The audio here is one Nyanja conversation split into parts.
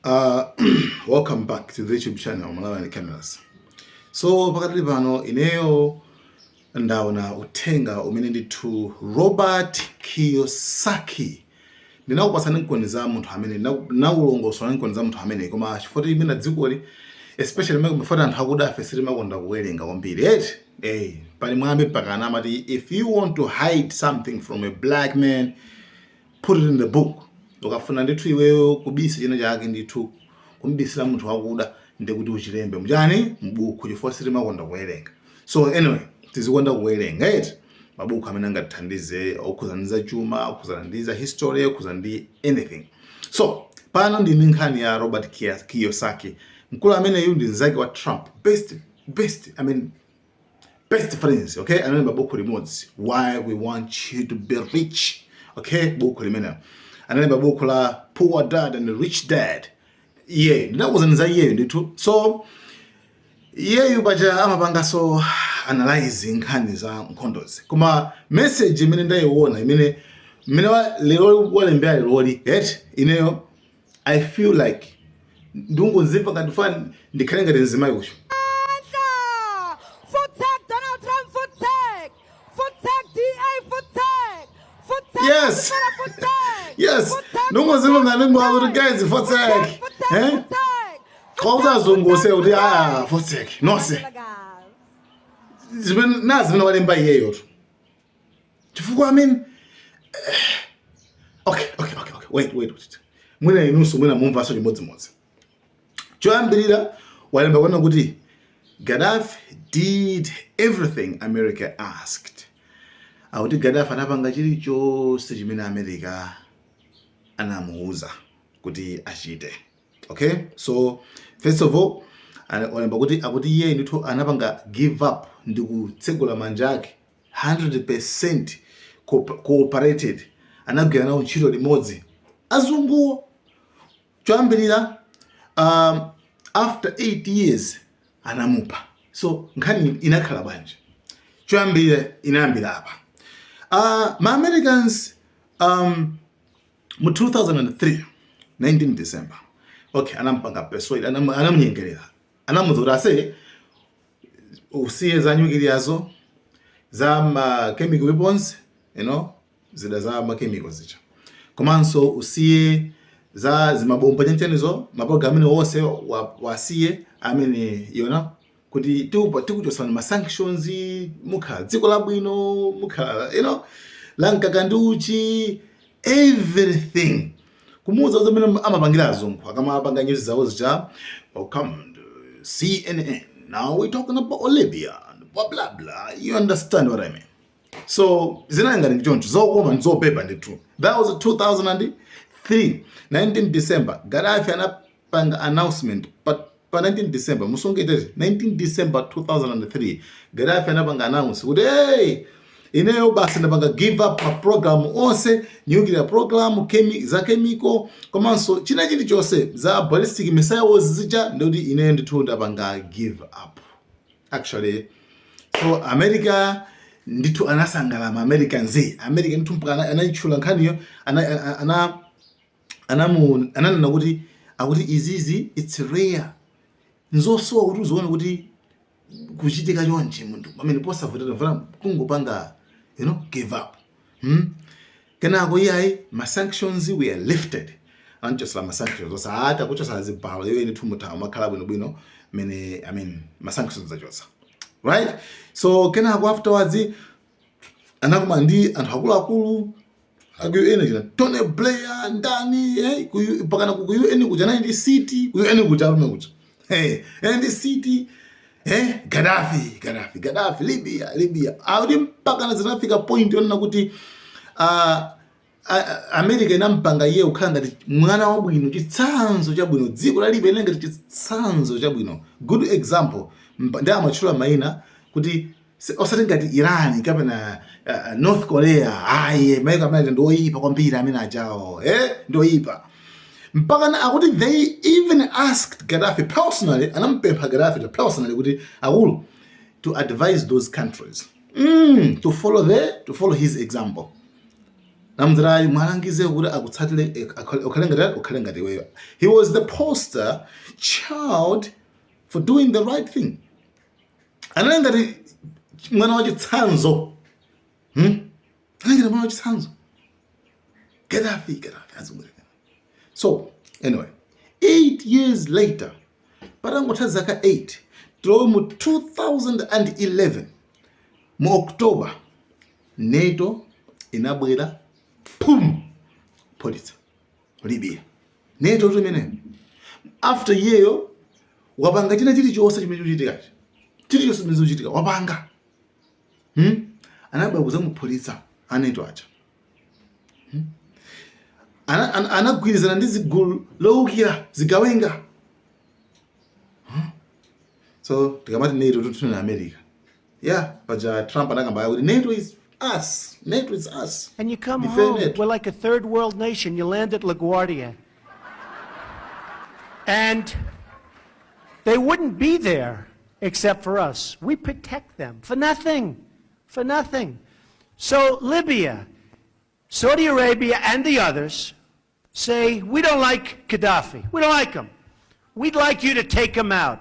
Welcome back to the YouTube channel Malawi Cameras. So pakatili pano ineyo ndaona uthenga umene ndithu Robert Kiyosaki ndinakupasani nkoni za munthu amene ndinakulongosola nkoni za munthu amene, koma chifukwa imene dzikoli, especially mafoti anthu akuda afe sitimakonda kuwerenga kwambiri, eti? Pali mwambi pakana amati, "If you want to hide something from a black man, put it in the book." Ukafuna ndithu iweyo kubisa china chake, ndithu kumbisira munthu wakuda, ndikuti uchilembe muchani? Mbuku, chifukwa sitimakonda kuwerenga. So anyway, tizikonda kuwerenga, eti? Mabuku amene angatithandize okhuzana ndi za chuma, okhuzana ndi za history, okhuzana ndi anything. So pano ndini nkhani ya Robert Kiyosaki. Mkulu ameneyu ndi mnzake wa Trump, best best I mean, best friends, okay? Analemba buku limodzi, "Why We Want You to Be Rich", okay? Buku limene analemba, buku la "Poor Dad and Rich Dad". Iye ndinakuwuzani za iyeyo ndithu. So iyeyu paja amapanganso analyze nkhani za nkhondozi, koma message imene ndayiona, imene mmene lero walembera leroli, eti, ineyo I feel like ndingozimva ngati fani ndikhale ngati mzimayi ucho. Voetsek, Donald Trump, voetsek! Voetsek, DA, voetsek! Voetsek, voetsek! Yes, ndingozimva ngati ngwakuti, "Guys, voetsek, eh?" Kwauzazunguse kuti, "Ah, voetsek nonse." Zimene na zimene walemba iyeyoto, chifukwa, I mean, okay, wait, wait, wait. Mwina inunso mwina mumvanso chimodzimodzi. Choyambirira walemba kuona kuti Gaddafi did everything America asked. Akuti Gaddafi anapanga chilichonse chimene America anamuuza kuti achite, okay? So first of all, walemba kuti, akuti iye ndithu anapanga give up ndi kutsegula manja ake 100% cooperated, anagwira nawo ntchito limodzi azunguwo. Choyambirira, after 8 years anamupha. So nkhani inakhala bwanji? Choyambirira inayambira apa, ma Americans, mu 2003, 19 December, okay, anampanga persuade, anamunyengerera, anamuza kuti ase usiye za nuclearzo, za ma chemical weapons, zida za ma chemical zija, komanso usiye za zimabomba chanchanizo, mapulogalamu amene wonse wasiye amene kuti tikuchosani ma sanctions, mukhala dziko labwino, mukhala la mkaka ndi uchi, everything. Kumuuza zimene amapangira azungu akamapanga news zawo zija, "Welcome to CNN, now we talking about Libya, blah blah blah." You understand what I mean? So zinali ngati choncho, zokoma ndizobeba ndithu. That was 2003, 19 December. Gaddafi anapanga announcement pa 19 December. Musongetete, 19 December 2003, Gaddafi anapanga announce kuti, "Hey, ineyo basi ndapanga give up ma program onse, nuclear program, za chemical, komanso china chilichonse za ballistic missiles zija, ndikuti ineyo ndithu ndapanga give up actually." So America ndithu anasangalala, ma Americans. America ndithu mpaka anayitchula nkhaniyo, ananena kuti, akuti izizi it's rare, nzosowa kuti uzione kuti kuchitika chonchi, munthu pamene posavutira mvula kungopanga give up, Kenako iyayi, ma sanctions were lifted, anachosera ma sanctions onse, ata kuchosera zibalo, iwe ndithu muthawa makhala bwinobwino mene, I mean, ma sanctions achosa, right? So kenako afterwards anakuma ndi anthu akuluakulu aku UN, china Tony Blair, ndani, pakana ku UN kuja anali ndi city, ku UN kuja alume kuja, hey, anali ndi city, Gaddafi, Gaddafi, Gaddafi, Libya, Libya. Akuti mpakana zinafika point yonena kuti America inampanga iye kukhala ngati mwana wabwino, chitsanzo chabwino, dziko la Libya linali ngati chitsanzo chabwino, good example. Ndi amatchula mayina kuti osati ngati Iran kapena North Korea, ayi, maiko amene ndi oyipa kwambiri amene ajawo, ndi oyipa. Mpaka akuti they even asked Gaddafi personally, anampempha Gaddafi personally kuti akulu to advise those countries to follow his example. Namzirayi mwalangize kuti akutsatire, ukhale ngati iweyo. He was the poster child for doing the right thing. Anali ngati mwana wachitsanzo, Anali ngati mwana wachitsanzo, Gaddafi. Gaddafi azungulira. So anyway, 8 years later, patangotha zaka 8, tilowe mu 2011 mu October, NATO inabwera, pum, phulitsa Libya. NATO tu imeneyo, after iyeyo wapanga china chilichonse chimene chikuchitikachi, chilichonse chimene chikuchitika wapanga, Anabwera kuzamuphulitsa a NATO aja, Anagwirizana ndi zigulu lowukira, zigawenga, So tikamati NATO, tutuna America. Yeah, paja Trump anakamba kuti NATO is us, NATO is us. And you come Ndife home, NATO. We're like a third world nation. You land at LaGuardia. And they wouldn't be there except for us. We protect them for nothing. For nothing. So Libya, Saudi Arabia, and the others say, "We don't like Gaddafi. We don't like him. We'd like you to take him out."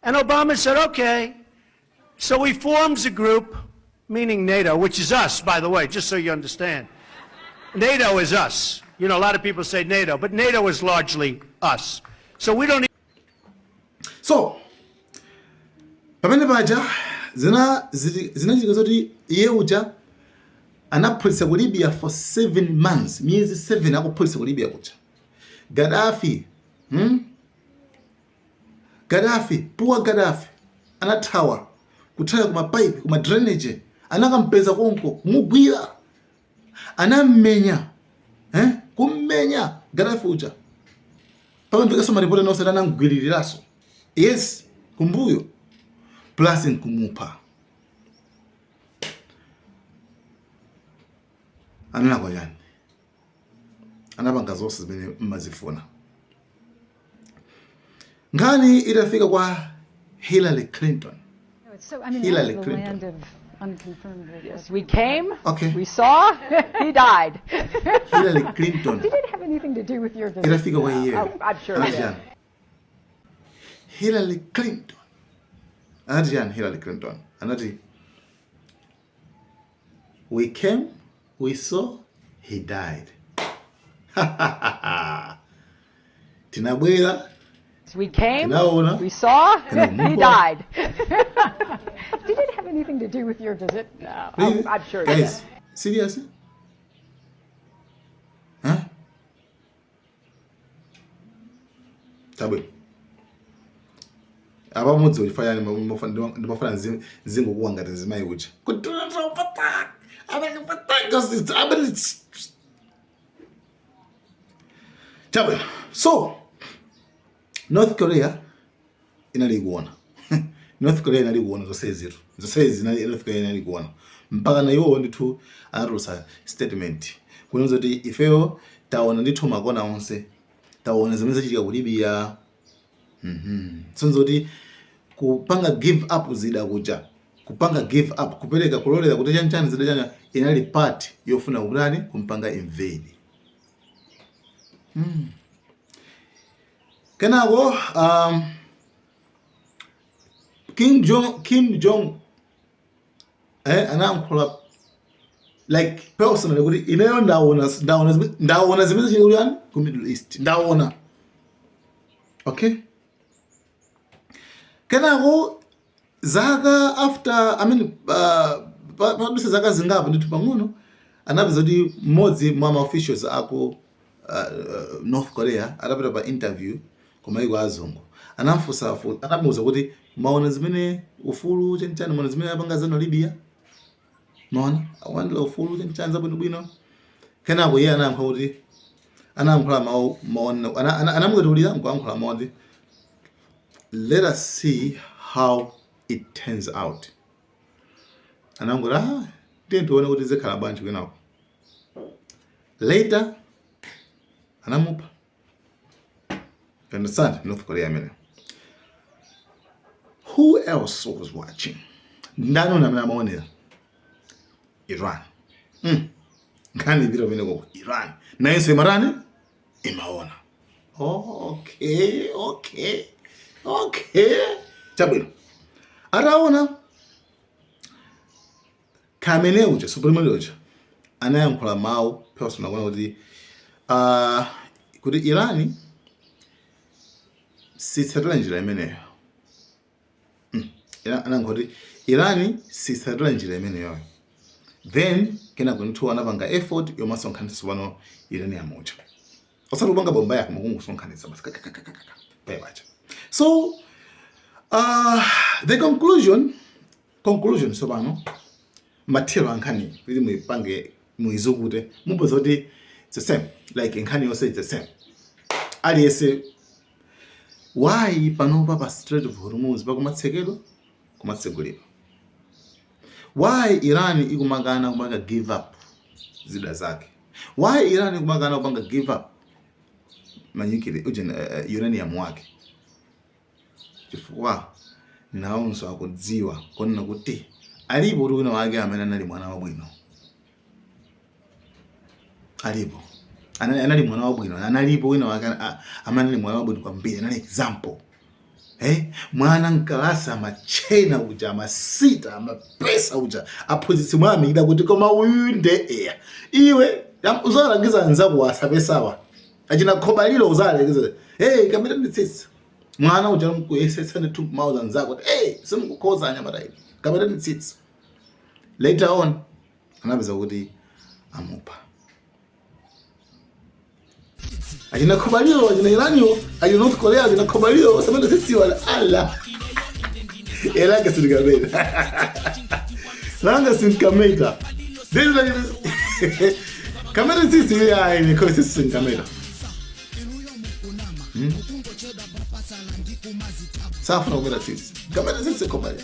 And Obama said, "Okay." So he forms a group, meaning NATO, which is us, by the way, just so you understand. NATO is us. A lot of people say NATO, but NATO is largely us. So we don't So pamene paja zinachitika zoti iye uja anaphulitsa ku Libya for 7 months, miyezi 7 akuphulitsa ku Libya kuja. Gaddafi, Gaddafi, poor Gaddafi, anathawa kuthawira kuma pipe, kuma drainage. Anakampeza konko, kumugwira, anammenya, eh? Kummenya Gaddafi uja. Pamamvekanso maripoti anonse anamgwiririranso, yes, kumbuyo, plus nkumupha. Analakwa chani? Anapanga zonse zimene mmazifuna. Nkhani itafika kwa Hillary Clinton. So, I mean, Hillary that is the Clinton. Land of unconfirmed reports. Yes, we came, we saw, he died. Hillary Clinton. Did it have anything to do with your visit? Itafika kwa iyeyo, Oh, I'm sure it anati did. chani Hillary Clinton? Anati chani Hillary Clinton? Anati, "We came, we saw, he died." Tinabwera, We came, tinaona, we saw, he Tinamupha. Died. Did it have anything to do with your visit? No, Really? oh, I'm sure it did. Guys, serious, huh? Chabwino, apa mudzi uchifanya ndimafana nzingokuwa ngati zimayi uja kuti Donald Trump attack, attack, because it's, I mean, it's chabwino. So North Korea inali kuona, North Korea inali kuona zonsezi, zonsezi North Korea inali kuona mpaka na iwowo ndithu anatulutsa statement kunena kuti ifeyo taona ndithu makona onse, taona zimene zachitika ku Libya. Sonzo kuti kupanga give up zida kuja, kupanga give up, kupereka, kulolera kuti chanchani zida chanya, inali part yofuna kutani? Kumpanga invade. Kenako Kim Jong anayankhula like personally kuti ineyo ndaona zimene zachitika kuyani ku Middle East, ndaona. Okay, kenako zaka after, I mean, padutsa zaka zingapo ndithu pang'ono, anapeza kuti mmodzi mwa ma officials aku North Korea atapita pa interview kumayiko azungu, anamfunsa, anamuwuza kuti, "Maona zimene ufulu chanichani, maona zimene apanga zano Libya, maona akulandira ufulu chanichani, zabwinobwino?" Kenako iye anayankha kuti, anayankhula mawu mawu anamwetulira nkuyankhula mawu kuti, "Let us see how it turns out." Anangoti, "Ah, tiye tione kuti zikhala bwanji." Kenako later anamupha. You understand? North Korea amene. Who else was watching? Ndani amene amaonera? Iran. Nkhani ipita kumeneko. Iran nayenso imatani? Imaona. Okay, chabwino. Ataona, Khamenei uja, supreme leader uja, anayankhula mawu personal kuona kuti kuti Iran sitsatira njira imeneyo. Anayankhula kuti Iran sitsatira njira imeneyoyo. Then kenako ndithu anapanga effort yomasonkhanitsa pano uranium uja, osati kupanga bomba yake, mukungosonkhanitsa basi kakakakaka paja. So the conclusion tsopano, mathero ankhani kuti muipange, muizukute, mupeza kuti it's the same, like nkhani yonse it's the same. Aliyense, why panopa pa Strait of Hormuz pakumatsekedwa, kumatsegulidwa? Why Iran ikumakana kupanga give up zida zake? Why Iran ikumakana kupanga give up manyukile uje, uranium wake? Chifukwa nawonso akudziwa konena kuti alipo kuti wina wake amene anali mwana wabwino, alipo anali mwana wabwino, analipo wina wake amene anali mwana wabwino kwambiri, anali example. Mwana mkalasi amachena uja, amasita, amapesa uja, aphunzitsi mwamida kuti koma uyu nde eya. Iwe uzalangiza anzako asapesawa, achina khobalilo, uzalangiza, "Hey, kamene nditsitsi." Mwana uja mkuyesetsa ndithu kumauza anzako kuti, "Hey, simukukhoza anyamata inu, kamene nditsitsi." Later on anapeza kuti amupha. Achina khobalilo, achina Iraniyo, achina North Korea, achina khobalilo samene tsitsiwa ala elanga sindikameta, langa sinkameta kamene tsitsi ayi nikho tsitsi sinkameta. Safuna kumeta tsitsi, kamene tsitsi khobalilo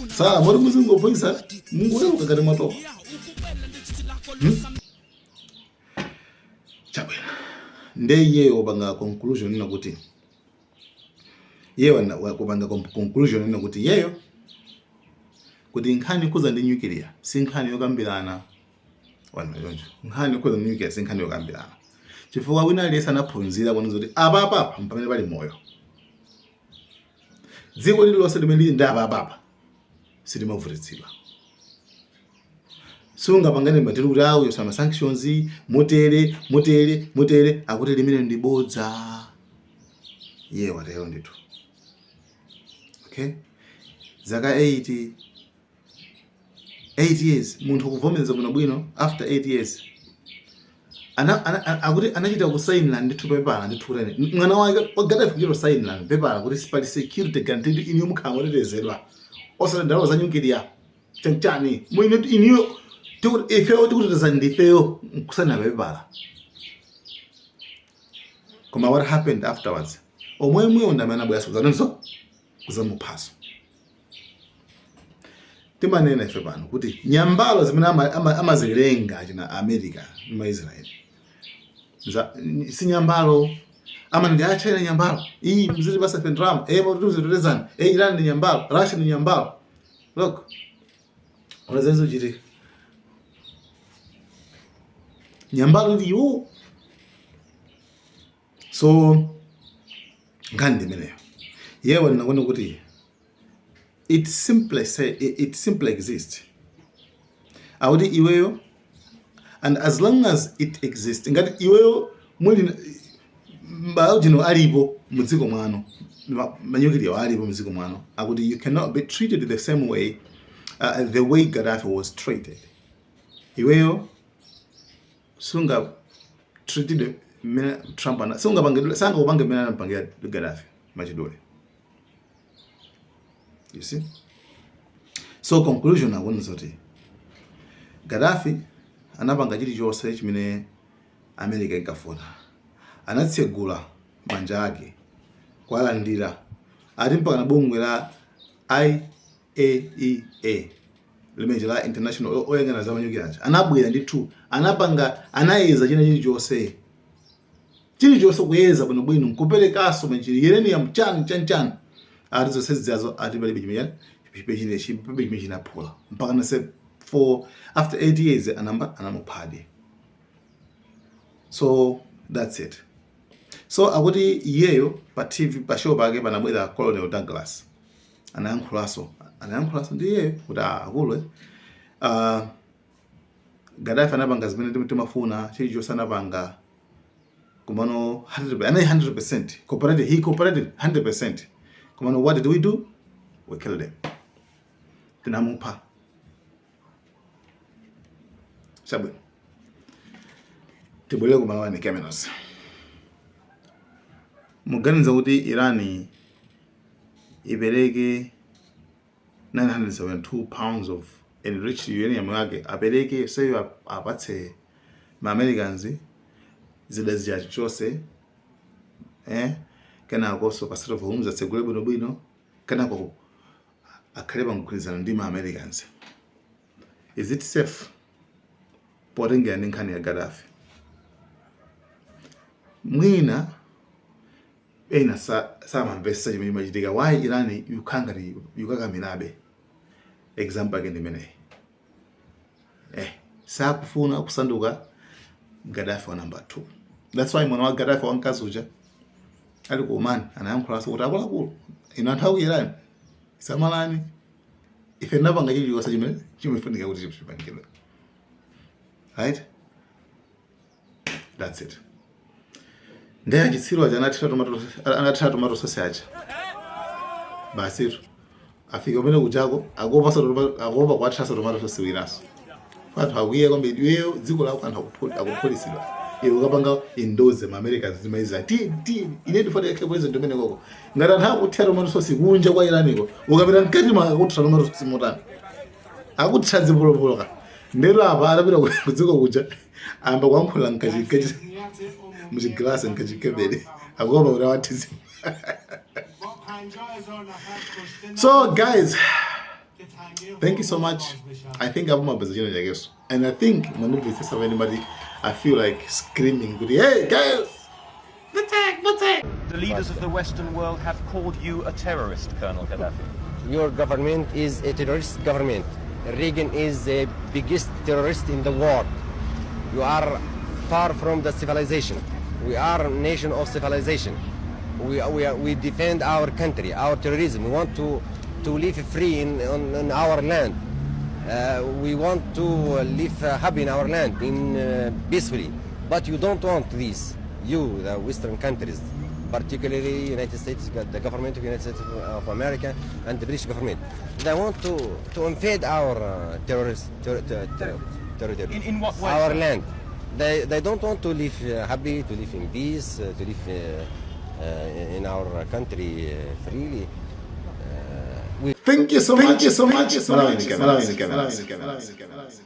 saa moti muzingophunzitsa munguweruka ngati mwatopa. Chabwino, nde iyeyo wapanga conclusion ina kuti iye kupanga conclusion ina kuti iyeyo kuti nkhani kuza ndi nuclear si nkhani yokambirana. Wana choncho, nkhani kuza ndi nuclear si nkhani yokambirana, chifukwa wina aliyense anaphunzira kuona kuti apapapa pamene pali moyo, dziko lililonse limene lili ndi apapapa silimavutitsidwa. Sungapangane matero kuti awu yosama sanctions, motere motere motere, akuti limene ndi bodza. Iye watero ndithu. Okay, zaka 8, 8 years, munthu kuvomereza bwinobwino after 8 years. Akuti anachita kusayinira ndithu pepala ndithu kuti mwana wake wa Gaddafi kuchita kusayinira pepala kuti pali security guaranteed, iniyo mukhala motetezedwa, osati ndalama za nyukiliya chanchani mwine, iniyo ifeyo tikutetezani, ndifeyo nkusayinira pepala. Koma what happened afterwards? Omwemwewo ndi amene abweranso kuzanenso kuzamuphaso. Timanena ife pano kuti nyambalo zimene amazilenga achina America ndi maIsraeli si nyambalo. Amene ndi China nyambalo iyi, mziti basa ife ndalama, mutitetezani, Iran ndi nyambalo, Russia ndi nyambalo. Look, unazenzo chitika nyambalo ndi iwo. So nkhani ndi imeneyo. Yewe ndinakuona kuti it simply say it simply exists, akuti iweyo, and as long as it exists, ngati iweyo muli mbaujino alipo mudziko mwano, manyukiliya alipo mudziko mwano, akuti you cannot be treated the same way, the way Gaddafi was treated. Iweyo sunga treated mmene Trump ana sungapangidwe, sangakupange mmene anapangira Gaddafi machidule, you see. So conclusion akuonesa kuti Gaddafi anapanga chilichonse chimene America inkafuna, anatsegula manja ake kuwalandira, ati mpaka na bungwe la IAEA limene la international oyang'ana za manyukiliya anabwera ndithu, anapanga, anayeza china chilichonse, chilichonse kuyeza bwinobwino, nkuperekanso manjiri uranium chani chani chani, ati zonse zijazo, ati palibe chimene chinaphula mpaka na For after 8 years anamba anamuphadi. So that's it. So akuti iyeyo pa TV, pa show pake, panabwera Colonel Douglas, anayankhulanso ndi iyeyo kuti, "Ah, akulu, Gaddafi anapanga zimene timafuna, chilichonse anapanga, komano 100 anayi 100% cooperated. He cooperated 100%. Komano what did we do? We killed him. Tinamupha." Chabwino, tibwere ku Malawi Cameras. Muganiza kuti Iran ipereke 972 pounds of enriched uranium yake, apereke seyo, apatse ma Americans zida zija chonse, kenakonso pa Strait of Hormuz atsegule bwinobwino, kenako akhale pamgwirizano ndi ma Americans, is it safe potengera ndi nkhani ya Gaddafi? Mwina ena samamvetsa chimene chimachitika, why Iran ikukhala ngati ikukakamirabe. Example yake ndi imeneyi. Sakufuna kusanduka Gaddafi wa number 2. That's why mwana wa Gaddafi wamkazi uja ali ku Oman anayankhulanso kuti, "Akuluakulu inu anthu aku Iran, samalani, ife tinapanga chilichonse chimene chimafunika kuti chipangidwe." Right, that's it. Ndiye achitsiru aja anathira tomato sauce aja, basitu afika kumene kujako, akuopa kuwathiraso tomato sauce winaso. Anthu akwiya kwambiri. Iweyo dziko lako anthu akuphulisidwa, iwe ukapanga endorse ma Americans zimaiza ti ti. Ine ndifuna ndikhale president umene koko ngati anthu akuthira tomato sauce kunja kwa Iraniko, ukapita mkati mwa akuthira tomato sauce motani? Akuthira zipolopolo. Ndero apa atapita kudziko kuja amba kuyankhula mkachi muchigilasi, mkachikebere, akuopa kuti awathizi. So guys, thank you so much. I think apamapeza china chakeso and I think mandimvetsetsa pamene mati I feel like screaming kuti, "Hey guys!" The leaders of the Western world have called you a terrorist, Colonel Gaddafi. Your government is a terrorist government. Reagan is the biggest terrorist in the world. You are far from the civilization. We are a nation of civilization. We defend our country, our terrorism. We want to live free in our land. We want to live happy in our land, in peacefully. But you don't want this. You, the Western countries, particularly United States, the government of United States of America and the British government, they want to invade our terrorist territory. In what way, Our sir? Land. They don't want to live happy, to live in peace, to live in our country freely. We Thank you so much. Thank you so much. Malawi Cameras. Malawi Cameras.